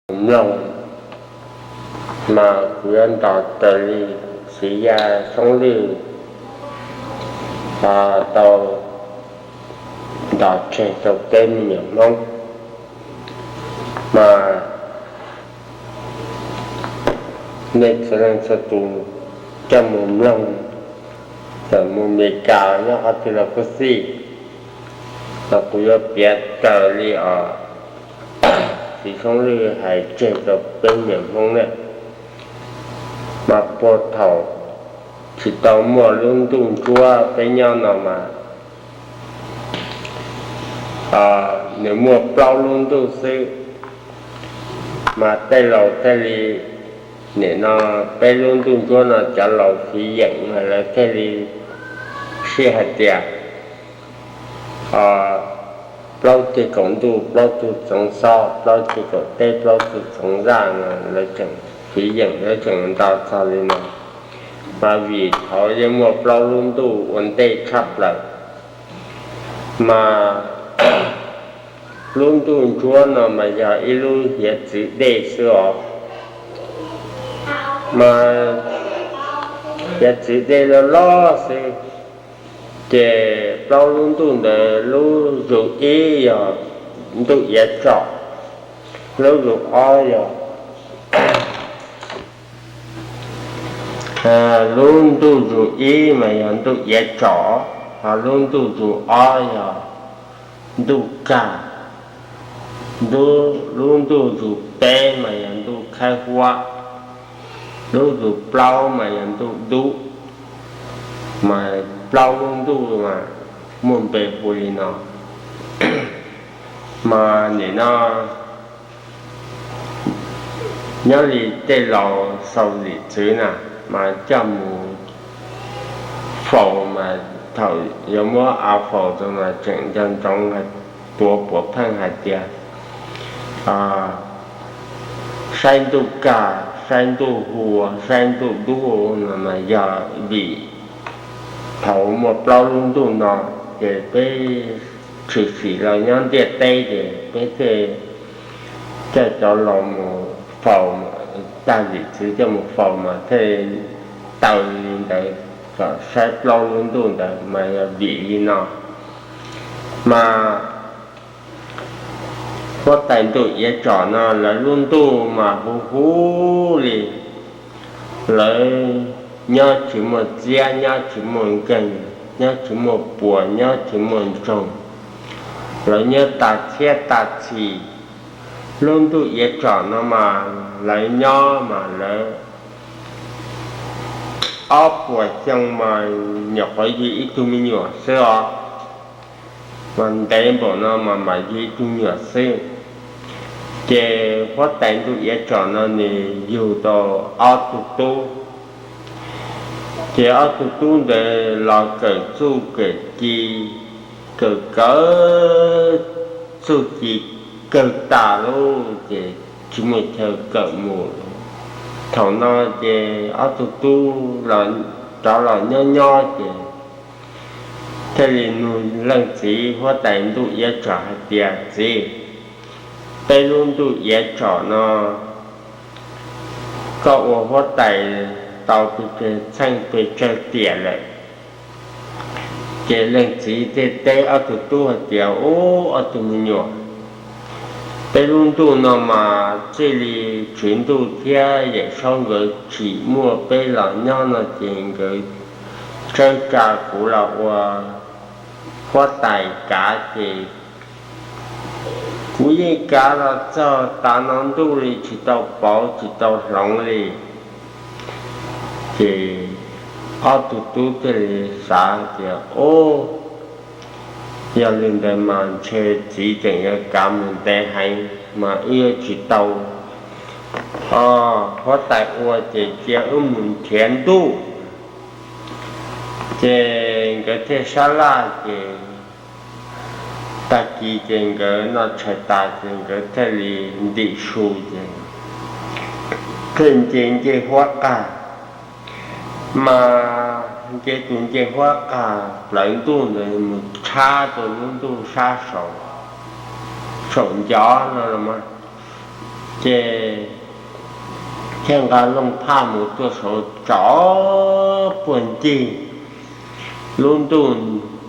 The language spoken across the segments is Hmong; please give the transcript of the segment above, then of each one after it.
mus mloog, mas kuv yuav ntos raws li txiv Yaj Soob Lwj tau ntos tseg rau peb me nyuam Hmoob. Mas nej txhua leej txhua tus coj mus mloog, txawm mus Mes Kas nyob qhov twg los kuj xij, mas kuv yuav piav raws li os txiv Soob Lwj hais tseg rau peb me nyuam Hmoob ne. Mas puag thaum tsis tau muaj lub ntuj ntsuab peb nyob no mas nws muaj plaub lub ntuj xwb. Mas tej laus thiaj li, nim no peb lub ntuj ntsuab no cov laus fiv yeem mas lawv thiaj li sib hais tias plaub ceg kaum ntuj plaub tug txoov xob, plaub ceg kaum teb plaub tug txoov zaj no lawv tseem fiv yeem lawv tseem nto txog li no. Mas vim thaud yeej muaj plaub lub ntuj ua ntej tshaj plaws. Mas lub ntuj ntsuab no mas yog ib lub hiav txwv dej xwb os. Mas hiav txwv dej loj loj xwb, ces plaub lub ntuj ntawd lub zus ib yog ntuj Iav Tsom, lub zus ob yog lub ntuj zus ib mas yog ntuj Iav Tsom, ho lub ntuj zus ob yog ntuj Kaj, lub ntuj zus peb mas yog ntuj Khaib Huab, lub zus plaub mas yog ntuj Dub. Mas plaub lub ntuj mas muaj npe hu li no. Mas nim no nyob li tej laus xaus zim txwv na, mas coj mus faus mas thaum yuav muab av faus rau mas tseem nco ntsoov tuav puav pheej hais tias saib ntuj Kaj, saib ntuj Huab, saib ntuj Dub no mas yog vim thaum muaj plaub lub ntuj no, ces peb tshwm sim los nyob ntiaj teb ces peb thiaj coj cov laus mus faus, tag zim txwv coj mus faus mas thiaj taw li ntawd, kom saib plaub lub ntuj ntawd mas yog vim li no. Mas huab tais ntuj Iav Tsom no lawv lub ntuj mas huv huv li, lawv nyob tsis muaj txiab, nyob tsis muaj nkeeg, nyob tsis muaj puas, nyob tsis muaj ntsoog, lawv nyob tas txhiab tas txhis. Lub ntuj Iav Tsom no mas lawv nyob mas lawv ob puas xyoo mas nyuam qhuav yug ib tug me nyuam xwb os. Mas ntev npaum no mas mam yug ib tug me nyuam xwb. Ces huab tais ntuj Iav Tsom no nws yug tau ob tug tub. Ces ob tug tub ntawd los kawm txuj kawm ci, kawm kawm txuj ci kawg tas lawm ces tsis muaj chaw kawm mus. Thaum no ces ob tug tub rov los nyob nyob ces thiaj li nug leej txiv huab tais ntuj Iav Tsom hais tias, Txiv, peb lub ntuj Iav Tsom no koj ua huab tais tau pes tsawg txheej pes tsawg tiam lawm? Ces leej txiv thiaj teb ob tug tub hais tias, Ub, ob tug me nyuam, peb lub ntuj no mas txij li tswv ntuj thiab yawm saub nkawd tsim muaj peb los nyob no ces nkawd tsawb tsa kuv los ua huab tais kav ces kuv yeej kav los txog tav no ntuj li tsis tau pauv tsis tau hloov li. Ces ob tug tub thiaj li xav tias, Ub, yog li ntawd mas ntshe txiv tseem yuav kav mus ntev heev mas wb yuav tsis tau huab tais ua ces cia wb mus nrhiav ntuj. Ces nkawd thiaj sab laj ces tag kis ces nkawd noj tshais tas ces nkawd thiaj li ntim su ces thiaj nce ncej huab qag. Mas nce tus ncej huab qag plawv ntuj ntawd mus tshab rau lub ntuj sab saum, saum ncov no los mas Ces thiaj nqa looj phaj mus tuaj saud tsom puag ncig, lub ntuj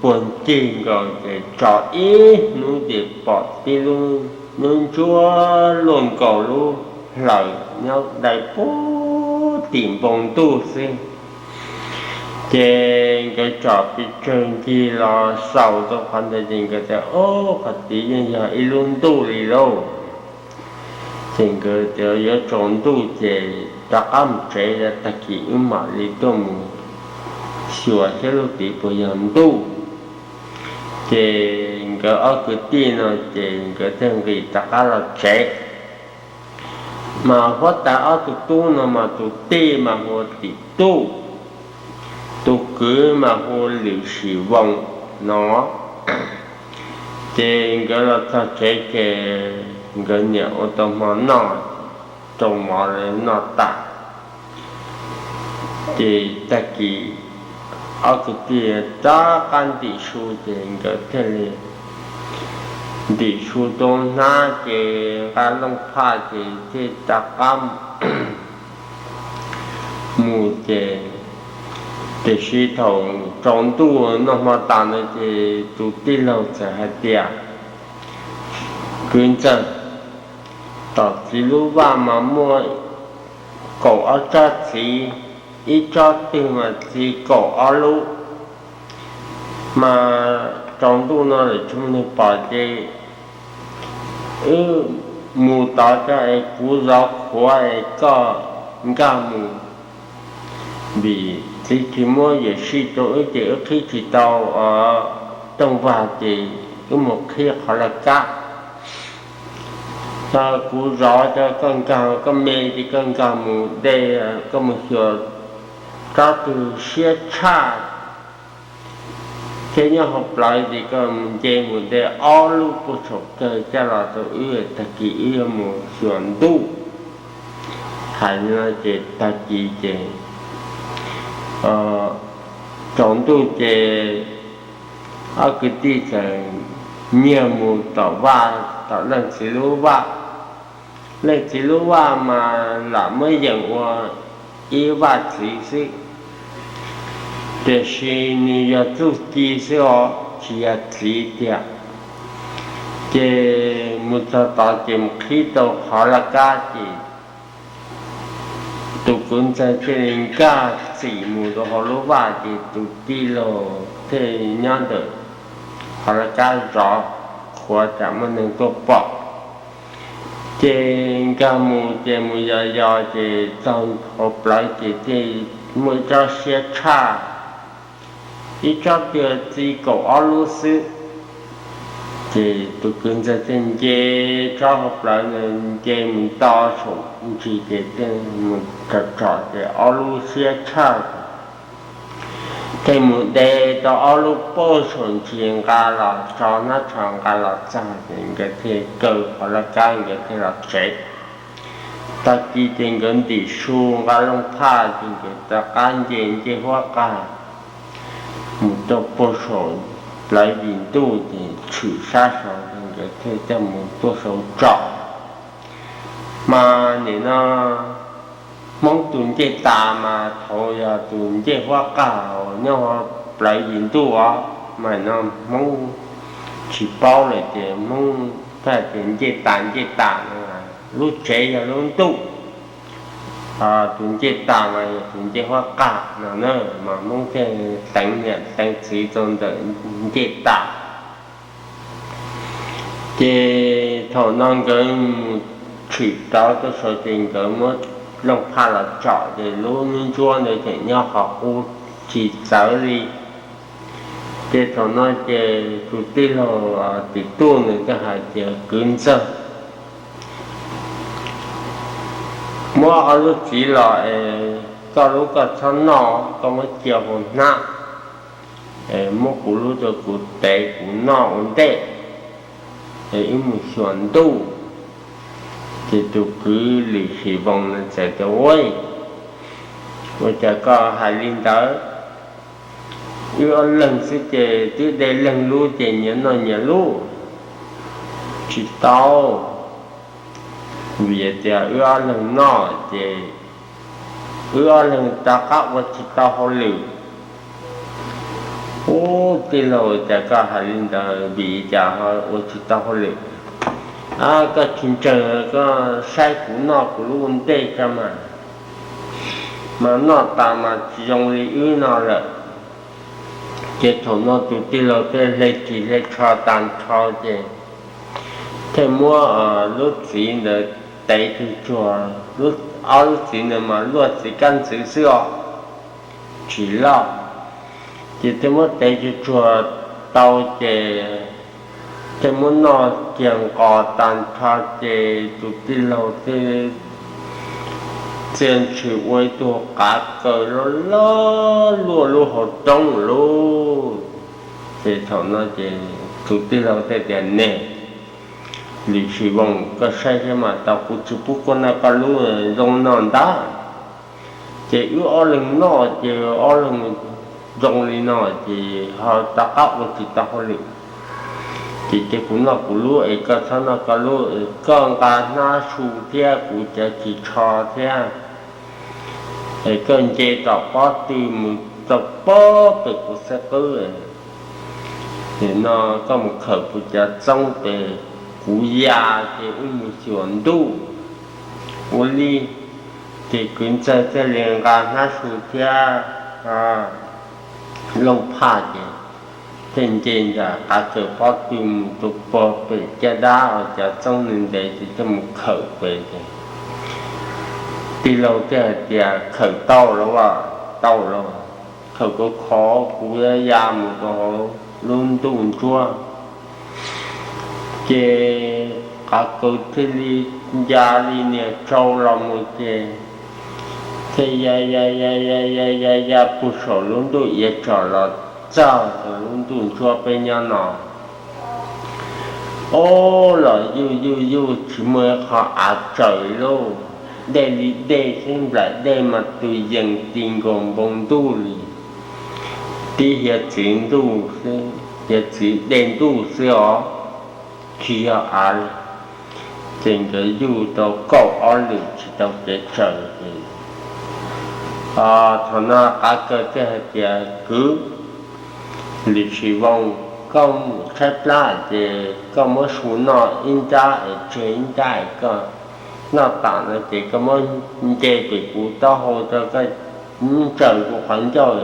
puag ncig nkaus ces tsom ib hnub ces pom tib lub ntsuab ntsuab luaj nkaus lub hlaws nyob dai puag tim npoo ntuj xwb. Ces nkawd tsom pes tsawg ncig los xaus tau qhov ntawd ces nkawd tias, Ob, qhov tid yeej yog ib lub ntuj li lauj. Ces nkawd tias yuav tsaus ntuj ces rov qab mus tsev, tag kis wb mam li tuaj mus xyuas saib lub tid puas yog ntuj. Ces nkawd ob kwv tij no ces nkawd thiaj nqis rov qab los tsev. Mas huab tais ob tug tub no mas tus tij mas hu ua Tim Tuj, tus kwv mas hu ua Lwm Sim Voos no. Ces nkawd los txog tsev ces nkawd niam ua tau hmo noj, rau mov lawv noj tas. Ces tag kis ob kwv tij rov qab ntim su ces nkawd thiaj li ntim su tau hnab ces nqa looj phaj ces thiaj rov qab mus ces, tiam sis thaum tsaus ntuj noj hmo tas ntawd ces tus tij laug txawm hais tias, Kwv ntxawg, tom txiv lub vaj mas muaj kaum ob tsob txiv, ib tsob twg mas txiv kaum ob lub. Mas tsaus ntuj no lawm tsis muaj neeg pom ces wb mus tod tso es kuv zov qhuav es koj nkag mus, vim txiv tsis muab yuam sij rau wb ces wb qhib tsis tau tooj vag ces wb mus qhib qhov laj kab. Kuv zov tso koj nkag, koj me ces koj nkag mus de, koj mus xyuas tsob twg siab tshaj thiab nyob hauv plawv ces koj mus nce mus de ob lub puag saum kawg coj los rau wb, tag kis wb yuav mus xyuas ntuj. Hais li no ces tag kis ces tsaus ntuj ces ob kwv tij txawm nyiag mus tom vaj, tom leej txiv lub vaj. Leej txiv lub vaj mas lam muab yeem ua ib vaj txiv xwb, tiam sis nws yog txuj ci xwb os, tsis yog txiv tiag. Ces mus txog tod ces mus qhib tau qhov laj kab ces tus kwv ntxawg thiaj li nkag txim mus rau hauv lub vaj ces tus tij laug thiaj nyob ntawm qhov laj kab zov qhuav tsam muaj neeg tuaj pom. Ces nkag mus ces mus yos yos ces txog hauv plawv ces thiaj muaj ib tsob siab tshaj, ib tsob twg txiv kaum ob lub xwb. Ces tus kwv ntxawg thiaj nce tsob hauv plawv ntawd nce mus nto saum ntsis ces thiaj mus tsom tsom ces ob lub siab tshaj. Thiaj mus de tau ob lub puag saum ntsis nqa los tso hnab tsho nqa los txog ces nkawd thiaj kaw qhov laj kab nkawd thiaj los tsev. Tag kis ces nkawd ntim su nqa looj phaj ces nkawd rov qab nce ncej huab qag mus rau puag saum plawv yim ntuj ces tshwm sab saud ces nkawd thiaj coj mus tuaj saud tsom. Mas nim no Hmoob tus ncej tas mas thaud yog tus ncej huab qag nyob plawv yim ntuj os, mas no Hmoob tsis paub lawm ces Hmoob thiaj tias ncej tas ncej tas no. Lub tsev yog lub ntuj, tus ncej tas mas yog tus ncej huab qag no na, mas Hmoob thiaj teev niam teev txiv rau ntawm ncej tas. Ces thaum no nkawd mus tshwm rov tuaj saud ces nkawd muab looj phaj los tsom ces lub ntsuab ntawd tseem nyob qhov qub tsis txawv li. Ces thaum no ces tus tij laug Tim Tuj nws thiaj hais tias, Kwv ntxawg, muab ob lub txiv los es koj lub koj txhob noj, koj muab cia hauv hnab, muab kuv lub rau kuv tev kuv noj ua ntej, es wb mus xyuas ntuj. Ces tus kwv Lwm Sim Voos nws txawm tias, Ua, ua cas koj hais li ntawd? Wb ob leeg xwb ces twb de leeg lub ces nyias noj nyias lub. Tsis tau, Vim tias wb ob leeg noj ces wb ob leeg rov qab ua tsis tau hauj lwm. Ub, tij laug, cas koj hais li ntawd vim cas ho ua tsis tau hauj lwm? Koj tsis ntseeg koj saib kuv noj kuv lub ua ntej tso mas. Mas noj tas mas tsis zoo li wb no lawm. Ces thaum no tus tij laug thiaj hle ris hle tsho tag nrho ces thiaj muab lub txiv ntawd tev tsuag tsuag. Ob lub txiv ntawd mas luaj txiv kab ntxwv xwb os, tsis loj. Ces thiaj muab tev tsuag tsuag tau ces thiaj muab noj kiag nqos tag nrho ces tus tij laug thiaj txia ntshis ua ib tug qav kaws loj loj luaj lub hauv roob lauj. Ces thaum no ces tus tij laug thiaj tias, Ne, Lis Sis Voos, koj saib saib mas, tau kuv tsis pub koj noj koj lub zoo no ntag. Ces wb ob leeg noj ces ob leeg zoo li no ces ho rov qab ua tsis tau hauj lwm. Ces cia kuv noj kuv lub es koj txhob noj koj lub. Koj nqa hnab su thiab kuv cov ris tsho thiab, es koj nce tom pob tw mus rau pob pem kuv xwb qwb. Nim no koj mus khawm kuv cov txoob pem, kuv ya ces wb mus xyuas ntuj. Ua li ces kwv ntxawg thiaj li nqa hnab su thiab looj phaj ces thiaj nce ntawm qav kaws pob tw mus rau pog pem caj dab, cov txoob ntev ntev ces thiaj mus khawm pem ces tij laug thiaj hais tias, Khawm tau los as? Tau los. Khawm khov khov, kuv ya mus rau hauv lub ntuj ntsuab. Ces qav kaws thiaj li ya li niag tsau los mus ces thiaj ya ya ya ya ya ya ya puag saum lub ntuj iav tsom los txog rau lub ntuj ntsuab peb nyob no. Ob, los yuj yuj yuj tsis muaj ib qho av tsaws lauj, dej li dej xwb, nplaim dej mas tus yees ti nkaus npoo ntuj li, tib hiav txwv ntuj xwb, hiav txwv dej ntuj xwb os, tsis yog av li. Ces nkawd yuj tau kaum ob lwm tsis tau kev tsaws ces thaum no qav kaws thiaj hais tias, Kwv, Lis Sis Voos, koj mus tshaib plab ces koj muab su noj ib nrab es tseg ib nrab es koj noj tas no ces koj muab nce pem kuv taub hau rau koj ntsaws kuv qhov ncauj,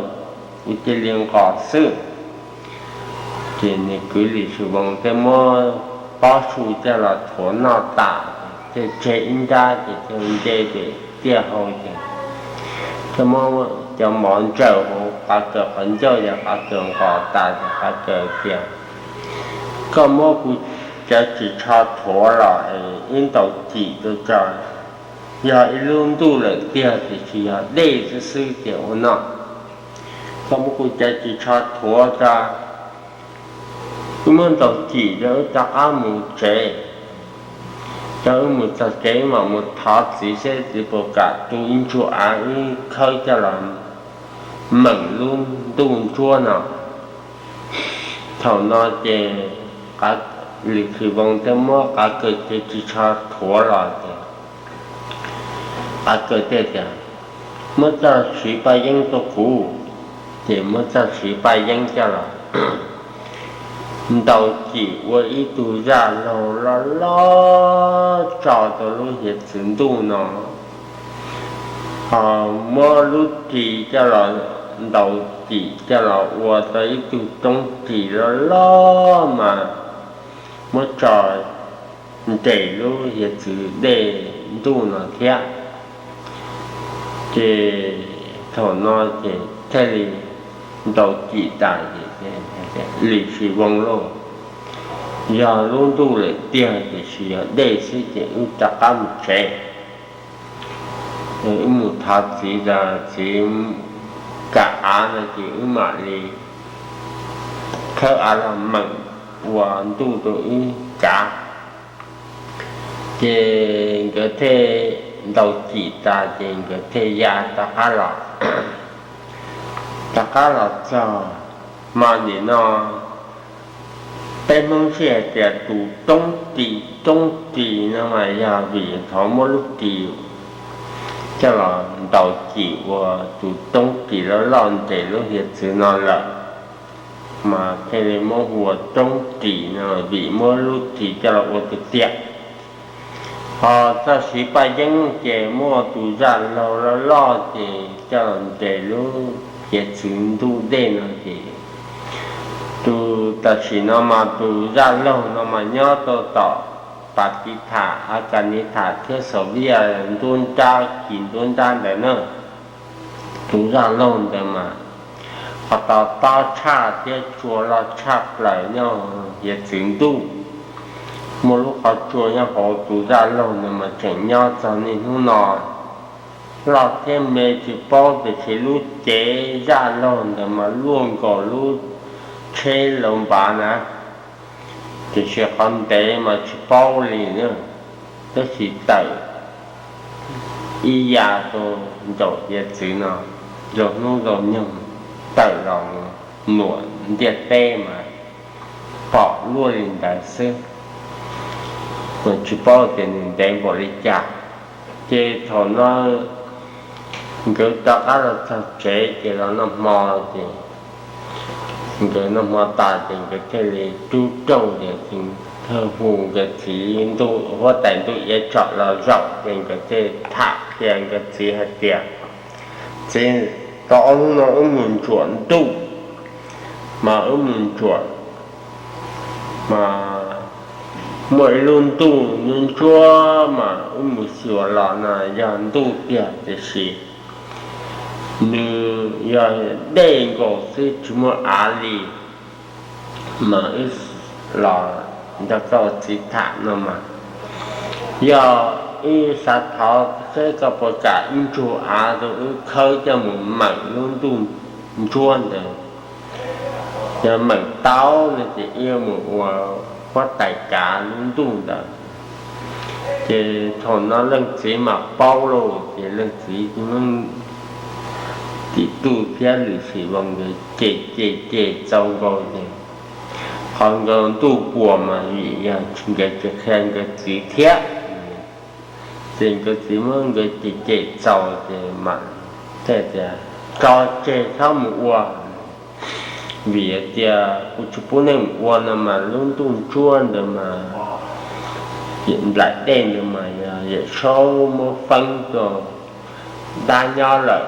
kuv cia li nqos xwb. Ces nws kwv Lis Sis Voos thiaj muab pob su coj los thuav noj tas, thiaj tseg ib nrab ces thiaj nce pem tiaj hau ces thiaj muab cov mov ntsaws hauv qav kaws qhov ncauj ces qav kaws nqos tas ces qav kaws tias, Koj muab kuv cov ris tsho thuav los es wb ntaus cim rau tso, yog ib lub ntuj lawm tiag tiam sis yog dej xwb xwb ces ua no. Koj muab kuv cov ris tsho thuav tso, wb muab ntaus cim rau wb rov qab mus tsev. Rau wb mus txog tsev mam mus thov txiv seb txiv puas kam tu ib ntsuj av wb khawb coj los meem lub ntuj ntsuab no. Thaum no ces Lis Sis Voos thiaj muab qav kaws cov ris tsho thuav los ces qav kaws thiaj tias, Muab txoj siv paj yeeb rau kuv. Ces muab txoj siv paj yeeb coj los ntaus cim ua ib tug zaj laug loj loj tso rau lub hiav txwv ntuj no, ho muab lub ris coj los ntaus cim coj los ua tau ib tug roob ris loj loj mas muab tso nres lub hiav txwv dej ntuj no thiab. Ces thaum no ces thiaj li ntaus cim tas ces, Lis Sis Voos lauj, yog lub ntuj lawm tiag tiam sis yog dej xwb ces wb rov qab mus tsev. Wb mus thov txiv, txiv kam av no ces wb mam li khawb av los meem ua ntuj rau wb kav. Ces nkawd thiaj ntaus cim tas ces nkawd thiaj ya rov qab los, rov qab los txog mas nim no peb Hmoob sij hais tias tus roob ris roob ris no mas yog vim thaum muab lub ris coj los ntaus cim ua tus roob ris loj loj nres lub hiav txwv no lawm, mas thiaj li muab hu ua roob ris no vim muab lub ris coj los ua tiag tiag. Ho txoj siv paj yeeb ces muaj tus zaj laug loj loj ces coj los nres lub hiav txwv ntuj dej no ces tus tam sim no mas tus zaj laug no mas nyob rau tom Pas Tis Tham, As Kas Nis Tham thiab Xaus Viaj nruab nrab, kis nruab nrab ntawd na. Tus zaj laug ntawd mas ho to tob tshaj thiab tsua loj tshaj plaws nyob hiav txwv ntuj. Muaj lub qhov tsua nyob hauv tus zaj laug ntawd mas tseem nyob txog niaj hnub no. Loj thiab me tsis paub tiam sis lub cev zaj laug ntawd mas luaj nkaus lub tsheb laus npav na, tiam sis qhov ntev mas tsis paub li na. Tab sis tawm ib yam rau nraum hiav txwv no, zaum hnub zaum nyoog tawm los nuam ntiaj teb mas pom luaj li ntawd xwb, mas tsis paub tias nws ntev npaum li cas. Ces thaum no nkawd rov qab los txog tsev ces los noj hmo, ces nkawd noj hmo tas ces nkawd thiaj li rub rooj ces thiaj hu nkawd txiv ntuj huab tais ntuj iav tsom los zaum ces nkawd thiaj tham qhia nkawd txiv hais tias, Txiv, tau ob hnub no wb mus ntsuam ntuj, mas wb mus ntsuam mas muaj ib lub ntuj ntsuab ntsuab mas wb mus xyuas los no yog ntuj tiag tiam sis nws yog dej nkaus xwb tsis muaj av li. Mas wb los nrog koj txiv tham no mas yog wb xav thov seb koj puas kam ib ntsug av rau wb khawb coj mus meem lub ntuj ntsuab ntawd. Yog meem tau no ces wb yuav mus ua huab tais kav lub ntuj ntawd. Ces thaum no leej txiv mam paub lauj, ces leej txiv tim Tuj thiab Lwm Sim Voos nkawd cem cem cem txaus nkaus ces qhov nkawd ntuj puas mas vim yog nkawd tsis qhia nkawd txiv thiab. Ces nkawd txiv muab nkawd cem cem txaus ces mam thiaj tias, Tso tseg txhob mus ua, vim tias kuv tsis pub nej mus ua no mas lub ntuj ntsuab ntawd mas, nplaim dej ntawd mas yog Yawm Saub muab feeb rau dab nyob lawm,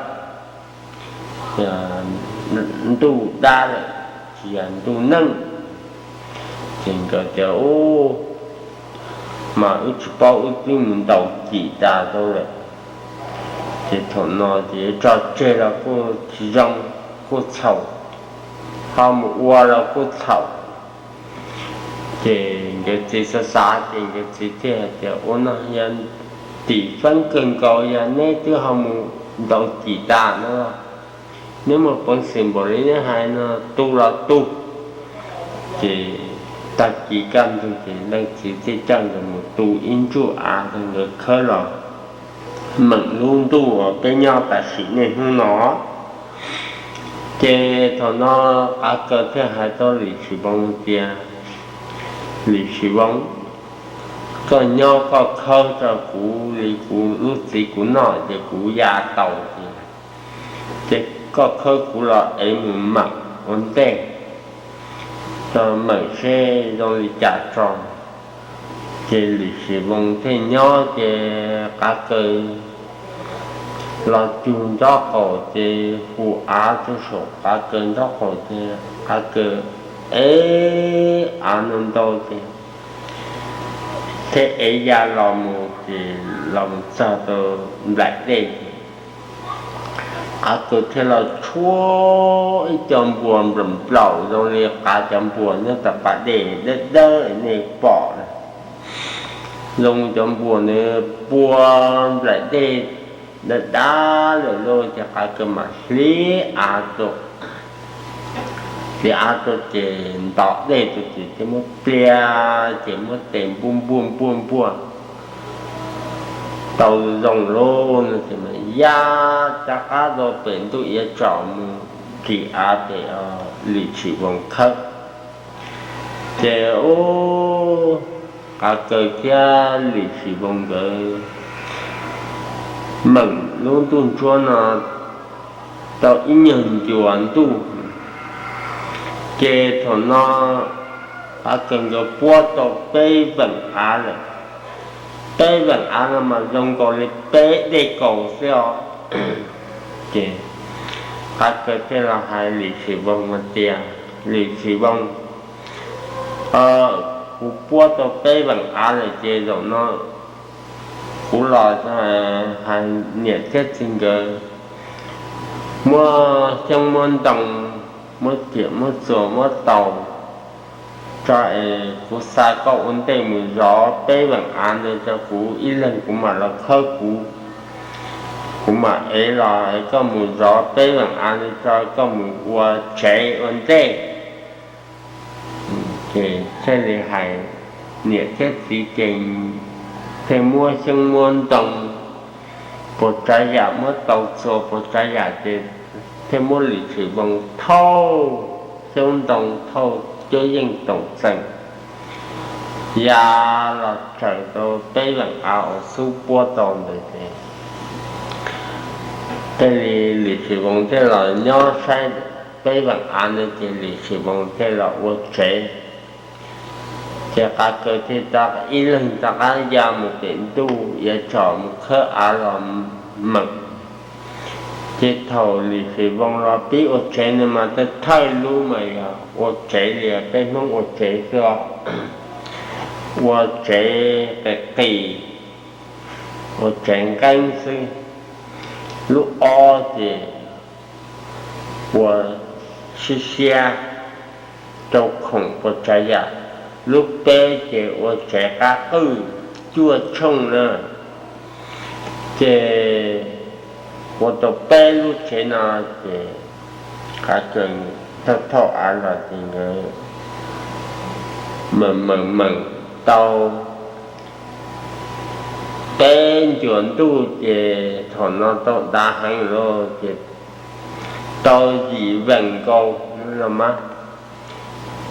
ntuj dab lawm, tsis yog ntuj neej. Ces nkawd tias, Ub, mas wb tsis paub, wb twb mus ntaus cim tas rau lawm. Ces thaum no ces tso tseg los kuj tsis zoo, kuj txhaum, ho mus ua los kuj txhaum. Ces nkawd txiv xav xav ces nkawd txiv thiaj hais tias, Ua no yog tim feeb kawg nkaus, yog neb twb ho mus ntaus cim tas no, neb muaj peev xwm npaum li neb hais no tu los tu. Ces tag kis kaj ntug ces leej txiv thiaj coj nkawd mus tu ib ntsuj av rau nkawd khawb los meem lub ntuj uas peb nyob tam sim niaj hnub no. Ces thaum no Qav Kaws thiaj hais rau Lim Sim Voos tias, Lim Sim Voos, koj nyob koj khawb rau kuv li kuv lub txiv kuv noj ces kuv ya tau ces, ces koj khawb kuv los es mus meem ua ntej, meem seb zoo li cas tso. Ces Lim Sim Voos thiaj nyob ces Qav Kaws los cug nraub qaum ces hu av rau saum Qav Kaws nraub qaum ces Qav Kaws ev av ntau ntau ces thiaj ev ya los mus ces los mus txog rau nplaim dej ces Qav Kaws thiaj los tshuab ib co npuas nplaum nplaum zoo li qav cov npuas nyob tom pas dej dawb dawb nej pom na, zoo cov npuas ntawd pua nplaim dej dav dav lawm lauj. Ces Qav Kaws mam hliv av rau, hliv av rau ces ntom dej rau ces thiaj muab pliag ces muab tes npuaj npuaj npuaj npuaj tau zoo lauj no ces mas ya rov qab rau pem ntuj iav tsom mus ris av pem Lim Sim Voos khawb. Ces ub, Qav Kaws thiab Lis Sis Voos nkawd meem lub ntuj ntsuab no tau ib nyuag ncua ntuj, ces thaum no Qav Kaws nkawd puab tau peb veem av lawm. Peb veem av no mas zoo nkaus li peb dej kaus xwb os. Ces Qav Kaws thiaj los hais Lis Sis Voos hais tias, Lis Sis Voos, kuv puab tau peb veem av lawm ces zaum no kuv los hais niam thiab txiv nkawd muab xyoob muab ntoo, muab riam muab txuas muab taus tso es kuv xa koj ua ntej mus zov peb veem av ntawd rau kuv, ib leeg kuv mam los khawb kuv, kuv mam ev los es koj mus zov peb veem av ntawd rau koj mus ua tsev ua ntej. Ces thiaj li hais niam thiab txiv ces thiaj muab xyoob muab ntoo puas tsav yam, muab tau txhua puas tsav yam ces thiaj muab Lis Sis Voos thauj xyoob ntoo, thauj cuab yeej toom txeem ya los tsaws rau peb veem av uas xub puab tau ntawd ces thiaj li Lis Sis Voos thiaj los nyob saib peb veem av ntawd ces Lis Sis Voos thiaj los ua tsev. Ces Qav Kaws thiaj ib leeg rov qab ya mus pem ntuj iav tsom mus khawb av los meem. Ces thaum Lis Sis Voos los pib ua tsev no mas thawj thawj lub mas yog ua tsev li peb Hmoob ua tsev xwb, ua tsev qis qis, ua tsev nqeeb xwb. Lub ob ces ua siab siab rau khoom puas tsav yam, lub peb ces ua tsev qab qwj cuaj tshooj na. Ces ua tau peb lub tsev no ces Qav Kaws thauj thauj av los ces nkawd meem meem meem tau peb ncuas ntuj ces thaum no tau dav heev lawm ces tau yim veem nkaus los mas.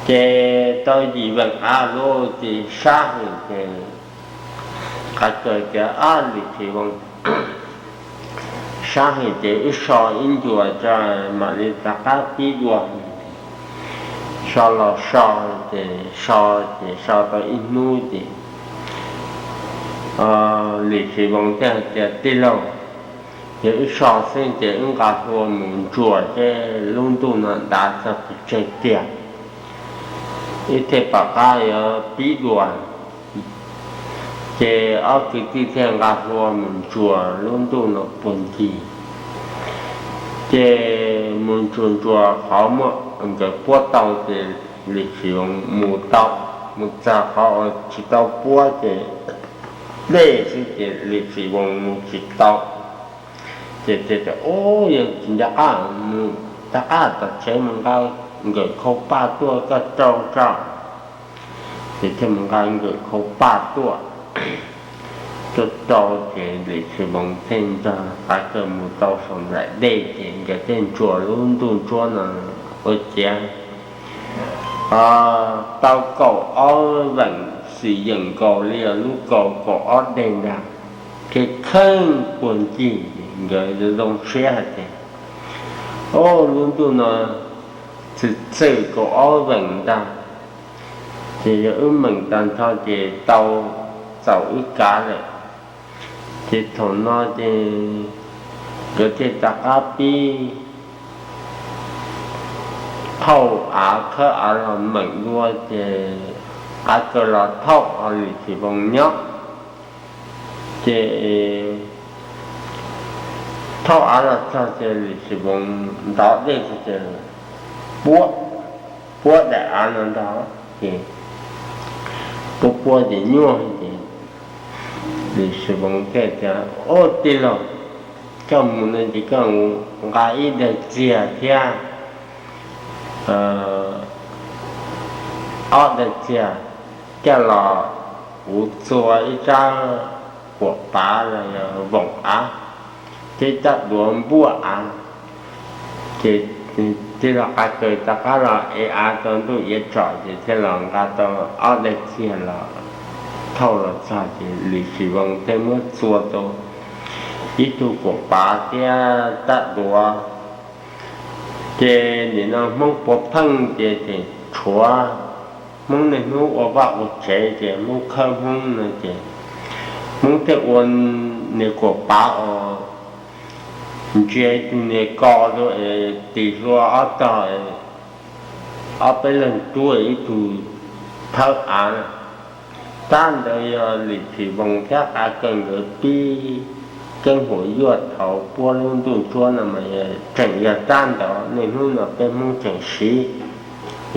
Ces tau yim veem av lawm ces sab heev ces Qav Kaws tias, Ab, Lis Sis Voos, sab heev ces wb so ib ncuas tso mam li rov qab pib dua. So los so, ces so, ces so tau ib hnub ces Lis Sis Voos thiaj hais tias, Tij laug, yog wb so xwb ces wb nqa hlua mus ntsuas seb lub ntuj no dav txog pes tsawg tiag, wb thiaj pom qab yuav pib dua. Ces ob kwv tij thiaj nqa hlua mus ntsuas lub ntuj no puag ncig. Ces mus ntsuas ntsuas qhov muaj nkawd puab tau ces Lis Sis Voos mus tau, mus txog qhov uas tsis tau puab ces dej xwb ces Lis Sis Voos mus tsis tau. Ces tias, Ub, yog tsis nco qab, rov qab tom tsev mus nqa nkawm khau paj tuaj koj rau tso. Ces thiaj mus nqa nkawm khau paj tuaj, tuaj rau ces Lis Sis Voos thiaj nrog Qav Kaws mus tau saum nplaim dej ces nkawd thiaj ntsuas lub ntuj ntsuab no ua ciav tau kaum ob veem xwm yeem nkaus li lub kaum kaum ob deg ntag, ces kheej puag ncig. Nkawd zoo siab hais tias, Ob, lub ntuj no txwm txwm kaum ob veem ntag, ces yog wb meem tag nrho ces tau txaus wb kav lawm. Ces thaum no ces nkawd thiaj rov qab pib thauj av khawb av los meem dua ces Qav Kaws los thauj, ho Lis Sis Voos nyob. Ces thauj av los txog ces Lis Sis Voos ntov dej ces puab, puab daim av no ntag, ces puab puab ces nyuaj ces Lis Sis Voos thiaj tias, Ob, tij laug, koj mus no ces koj nqa ib daim txiag thiab ob daim txiag coj los, kuv txua ib rab kuam pav los yog voom av thiab ib rab duav npuaj av. Ces tij laug Qav Kaws rov qab los ev av rau ntuj iav tsom ces thiaj los nqa tau ob daim txiag los. thauj los txog ces Lis Xis Voos thiaj muab txua tau ib tug kuam pav thiab rab duav. Ces nim no Hmoob puav pheej ces tseem tshuav Hmoob niaj hnub ua vaj ua tsev ces Hmoob khawb Hmoob no ces Hmoob thiaj ua niag kuam pav uas ntsia tus niag ko rau es tis hlua ob tog, ob peb leeg rub ib tug thawb av. Rab ntawd yog Lis Xis Voos thiab Qav Kaws nkawd pib keeb huam yuaj thaum puab lub ntuj ntsuab no mas tseem yog rab ntawd, niaj hnub no peb Hmoob tseem siv.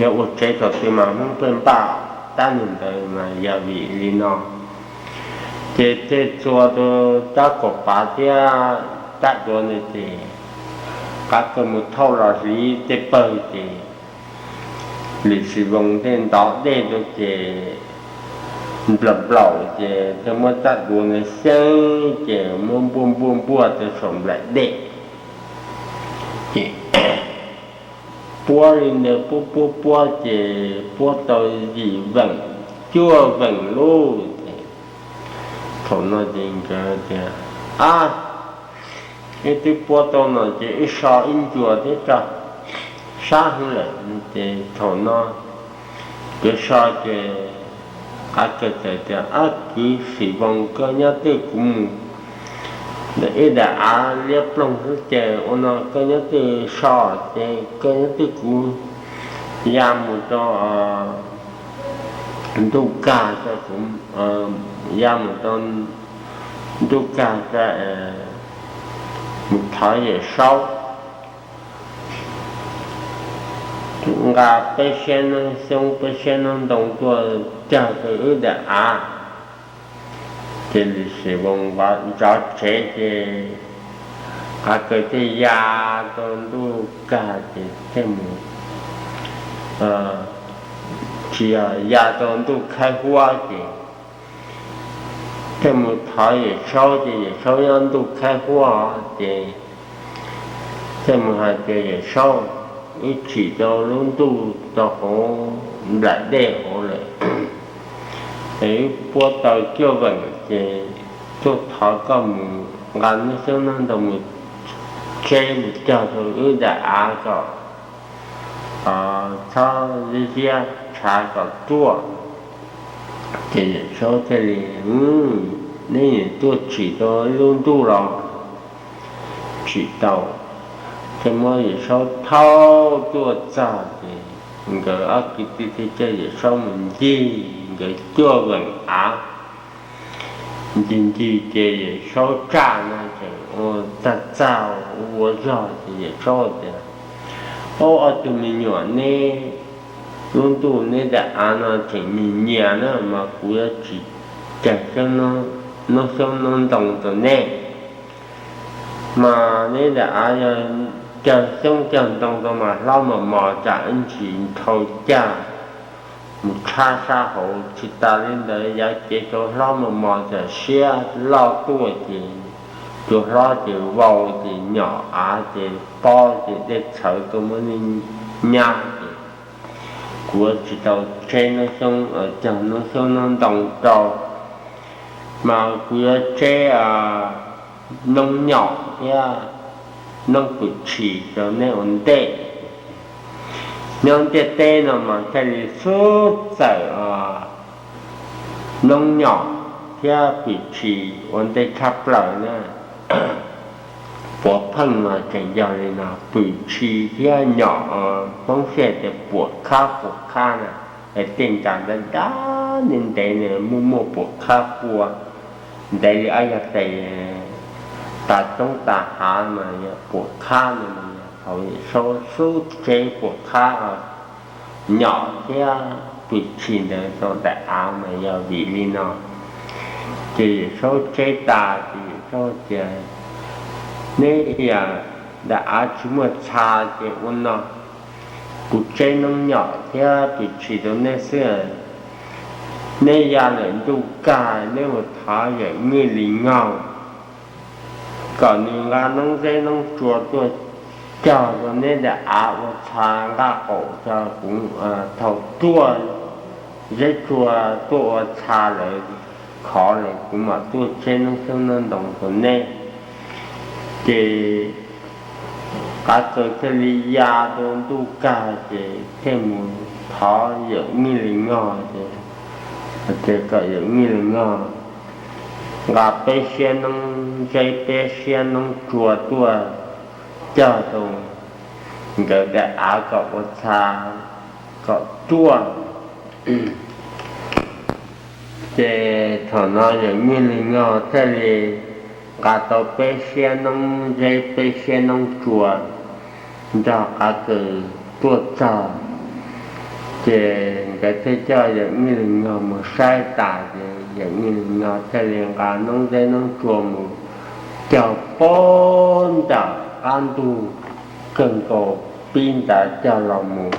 Yog ua tsev thaum twg mas Hmoob pheej npaj rab niag ntawd mas yog vim li no. Ces thiaj txua rau rab kuam pav thiab rab duav ntawd ces Qav Kaws mus thauj los hliv tej pawg ces Lis Xis Voos thiaj ntov dej rau ces nplaum nplaum ces thiaj muab rab duav ntawd xyeeb ces muab npuaj npuaj npuaj rau saum nplaim dej. Ces puab li ntawd puab puab puab ces puab tau yim veem cuaj veem lub ces thaum no ces nkawd tias, Ab, wb twb puab tau no ces wb so ib ncua thiab tso, sab heev lawm. Ces thaum no nkawd so ces Qav Kaws txawm tias, Ab, kwv Xis Voos, koj nyob twj kuv mus, wb daim av liab ploog xwb ces ua no koj nyob twj so, ces koj nyob twj kuv ya mus rau ntuj kag, ya mus rau ntuj kag, mus thov Yawm Saub nqa peb siab noob xyoob peb siab noob ntoo tuaj cog rau wb daim av. Ces Lis Xis Voos ntov tsev ces Qav Kaws thiaj ya rau ntuj kag ces thiaj mus, tsis yog, ya rau ntuj khaib huab ces thiaj mus thov Yawm Saub ces Yawm Saub nyob ntuj khaib huab ces thiaj mus hais tias, Yawm Saub, wb tsim rau lub ntuj rau hauv nplaim dej hauv lawm, es wb puab tau cuaj veem ces tuaj thov koj mus nqa noob xyoob noob ntoo mus tseb mus cog rau wb daim av kom txhob ziab ziab tshav kom ruaj. Ces Yawm Saub thiaj li, Neb yuav tuaj tsim rau ib lub ntuj los? Tsim tau. Thiaj muab Yawm Saub thauj tuaj txog ces nkawd ob kwv tij thiaj coj Yawm Saub mus ncig nkawd cuaj veem av. Ncig ncig ces Yawm Saub tsaj no tseem ua txaj txaj ua zog ces Yawm Saub tias, Ob, ob tug me nyuam, neb lub ntuj neb daim av no tseem nyias nyias na mas kuv yuav tsis cog noob xyoob noob ntoo rau neb. Mas neb daim av yog cog xyoob cog ntoo rau mas hlob mos mos tsam ib ntsis nrhau caj mus tshab sab hauv. Tsis tas li ntawd yav cev rau hlob mos mos tsam siab loj tuaj ces cua hlob ces vau ces nyom av ces pob ces dej txhawv tuaj muab nyab ces kuv yuav tsis tau tseb noob xyoob, cog noob xyoob noob ntoo rau, mas kuv yuav tseb noob nyom thiab noob pwm tshis rau neb ua ntej. Nyob ntiaj teb no mas thiaj li xub txawm noob nyom thiab pwm tshis ua ntej tshaj plaws na. Puav pheej mas tseem yog li no, pwm tshis thiab nyom, Hmoob sij tias puam khab puam khab na, es tej nra nrad nrad ntev ntev muaj muaj puam khab pua, ntev li ob yog tes tas roob tas hav mas yog puam khab no mas yog thaum Yawm Saub xub tseb puam khab nyom thiab pwm tshis ntawd rau daim av mas yog vim li no. Ces Yawm Saub tseb tas ces Yawm Saub tias, Neb yam daim av tsis muaj txha ces ua no, kuv tseb noob nyom thiab pwm tshis rau neb xwb. Neb ya lawm ntuj kag neb mus thov Yawm Nwj Lis Ngaug kom nws nqa noob zeb noob tsua tuaj cog rau neb daim av ua txha nqaj qaum, thaum ruaj zeb tsua tuaj ua txha lawm khov lawm, kuv mam tuaj tsheb noob xyoob noob ntoo rau nej. Ces Qav Kaws thiaj li ya rau ntuj kag ces thiaj mus thov Yawm Nij Lis Nyog ces, tias kom Yawm Nij Lis Nyog nqa peb siab noob zeb peb siab noob tsua tuaj cog rau nkawd daim av kom ua txha kom ruaj. Ces thaum no Yawm Nij Lis Nyog thiaj li nqa tau peb siab noob zeb peb siab noob tsua nrog Qav Kaws tuaj txog. Ces nkawd thiaj coj Yawm Nij Lis Nyog mus saib tas ces Yawm Nij Lis Nyog thiaj li nqa noob zeb noob tsua mus cog pab ntawm qab ntug kawg nkaus pib ntawd cog los mus